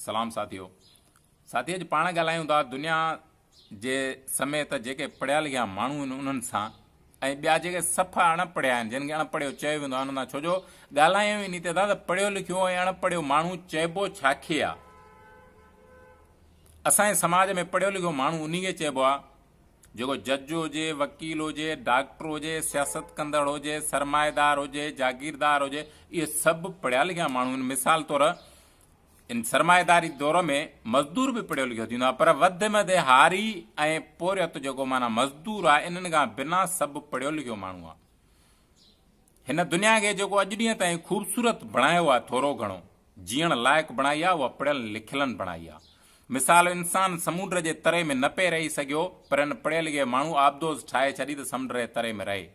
سلام ساٿيو ساٿي اڄ پاڻ ڳالهايون ٿا دنيا جي سميت جيڪي پڙهيا لکيا ماڻهو آهن انهن سان ۽ ٻيا جيڪي صفا اڻ پڙهيا آهن جن کي اڻ پڙهيو چيو ويندو آهي انهن سان ڇو جو ڳالهايون انهي تي ٿا ته پڙهيو لکيو ۽ اڻ پڙهيو ماڻهو چئبو ڇا کي آ اسان جي سماج ۾ پڙهيو لکيو ماڻهو انهي کي چئبو آ جيڪو جج هجي، وڪيل هجي، ڊاڪٽر هجي، سياست ڪندڙ هجي، سرمائيدار هجي، جاگيردار هجي، اهي سڀ پڙهيا لکيا ماڻهو آهن. مثال طور ان سرمائيداري دور ۾ مزدور به پڙهيو لکيو ٿيندو آهي پر وڌ ۾ وڌ هاري ۽ پورهيت جيڪو معنيٰ مزدور آهي انهن کان بنا سڀ پڙهيو لکيو ماڻهو آهي. هن دنيا کي جيڪو اڄ ڏينهن تائين خوبصورت بڻايو آهي ٿورو گهڻو جيئڻ لائق بڻائي آهي اها پڙهيل لکيلن بڻائي آهي. مثال انسان سمونڊ جي تري ۾ نه پئي رهي سگهيو پر هن پڙهيل لکيل ماڻهو آبدوز ٺاهي ڇڏي ته سمنڊ جي تري ۾ رهي.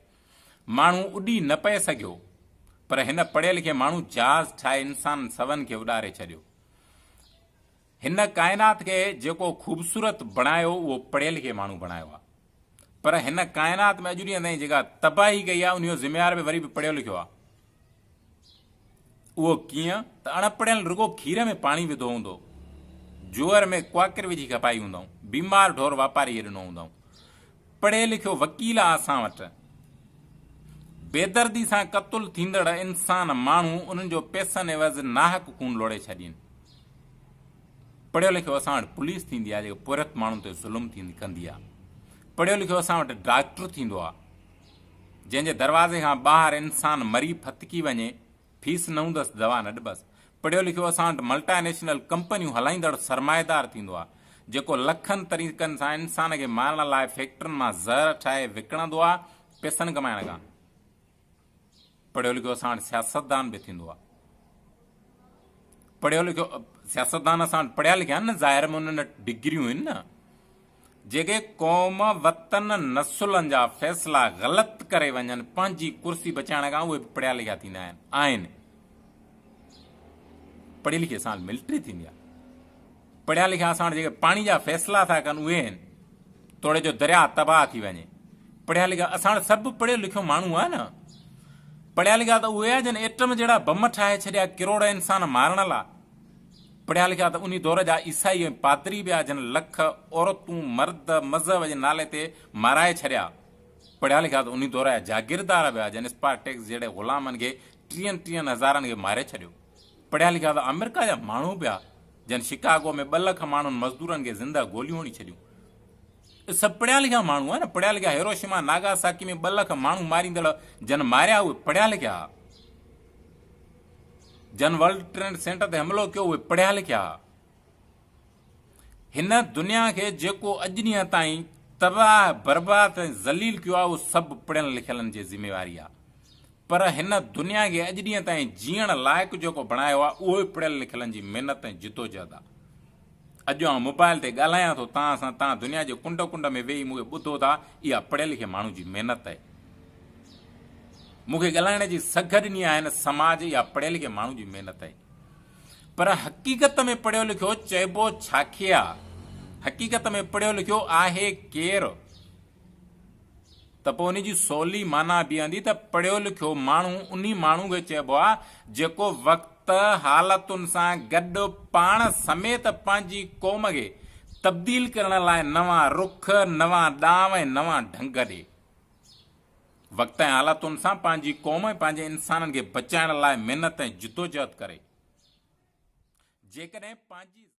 ماڻهو اڏي نه پئي سگهيو پر هن پڙهيل لکيل ماڻهو جهاز ٺاهي انسانن سون کي اڏاري ڇڏيو. هن ڪائنات کي جيڪو خوبصورت بڻايو اهو پڙهيل لکيل ماڻهو بڻايو آهي. پر هن ڪائنات ۾ اڄ ڏينهن تائين جيڪا تباهي ڪئي آهي انهي جو ذميوار به وري به پڙهيو لکيو آهي. اهو ڪيئن ته اڻ پڙهيل رڳو کير ۾ پاڻي وڌو هوندو، جوئر ۾ ڪواڪر وجهي کپائي هوندائون، بيمار ڍور واپاري کي ڏنو هوندائون. پڙهي لکيو وڪيل آ اسان وٽ. بيدردي سان قتل ٿيندڙ انسان ماڻهو انهن جو پئسن عيوض ناحق خون لوڙهي ڇڏين. پڙهيو لکيو اسان وٽ پوليس ٿيندي آ جيڪا پورهيت ماڻهن تي ظلم ٿيندي ڪندي آ. پڙهيو لکيو اسان وٽ ڊاڪٽر ٿيندو آ جنهن جي دروازي کان ٻاهر انسان مري ڦٿڪي وڃي فيس نه هوندس دوا نه ڏبس. پڙهيو لکيو اسان وٽ ملٽا نيشنل ڪمپنيون هلائيندڙ سرمائيدار ٿيندو آ جيڪو لکن طريقن سان انسان کي مارڻ لاء فيڪٽرين مان زهر ٺاهي وڪڻندو آ پئسن ڪمائڻ کان. پڙهيو لکيو اسان وٽ سياستدان به ٿيندو آ. پڙهيو لکيو سياستدان اسان وٽ پڙهيا لکيا آهن نه ظاهر ۾ انهن وٽ ڊگريون آهن نه جيڪي قوم وطن نسلن جا فيصلا غلط ڪري وڃن پنهنجي ڪرسي بچائڻ کان اهي به پڙهيا لکيا ٿيندا آهن آهن پڙهي لکي اسان وٽ ملٽري ٿيندي آهي پڙهيا لکيا اسان وٽ جيڪي پاڻي جا فيصلا ٿا ڪن اهي آهن توڙي جو درياء تباهه ٿي وڃي. پڙهيا لکيا اسان وٽ سڀ پڙهيو لکيو ماڻهو آهي نه. پڙهيا لکيا ته اهي آهن جن ايٽم جهڙا بم ٺاهي ڇڏيا ڪروڙ انسان مارڻ لا. پڙهيا لکيا ته انهي دور جا عيسائي ۽ پادري به آهن جن لک عورتون مرد مذهب جي نالي تي مارائي ڇڏيا. پڙهيا لکيا ته انهي دور جا جاگيردار به آهن جن اسپارٽيڪس جهڙي غلامن کي ٽيهن ٽيهن هزارن کي ماري ڇڏيو. پڙهيا لکيا ته آمريڪا جا ماڻهو به آ جن شڪاگو ۾ ٻه لک ماڻهن مزدورن کي زنده گوليون هڻي ڇڏيون. اهي سڀ پڙهيا لکيا ماڻهو آهن. پڙهيا لکيا هيروشيما ناگاساڪي ۾ ٻه لک ماڻهو ماريندڙ جن ماريا اهي پڙهيا لکيا ها. جن ورلڊ ٽريڊ سينٽر تي حملو ڪيو اهي پڙهيا لکيا ها. هن دنيا کي جيڪو اڄ ڏينهن تائين تباهه برباد ۽ ذليل ڪيو آهي اهو سڀ پڙهيل لکيلن جي ذميواري آهي. پر هن دنيا کي اڄ ڏينهن تائين جيئڻ لائق جيڪو بڻايو آهي اهو ئي پڙهيل لکيلن جي محنت ۽ جدوجهد آهي. اڄ آئون موبائل تي ڳالهايان ٿو توهان سان، توهان دنيا جي ڪنڊ ڪنڊ ۾ ويهي مون کي ٻڌو ٿا، اها پڙهيل لکيل ماڻهو جي محنت آهي. مون کي ڳالهائڻ جي سگهه ڏني آهي هن سماج، اها پڙهيل لکيل ماڻهو جي محنت آهي. پر حقيقت ۾ پڙهيو لکيو چئبو ڇاکي آ؟ حقيقت ۾ پڙهيو لکيو آهي ڪير؟ ته پوء ان جي سولي معنيٰ بيهندي ته پڙهيو لکيو ماڻهو انهي ماڻهو کي چئبو آهي جيڪو وقت، حالتن سان گڏ پاڻ سميت پنهنجي قوم کي تبديل ڪرڻ لاء نوان رخ، نوان ڏانء ۽ نوان ڍنگ ڏي. وقت ۽ حالتن سان پنهنجي قوم ۽ پنهنجي انسانن کي بچائڻ لاء محنت ۽ جدوجهد ڪري. جيڪڏهن پنهنجي.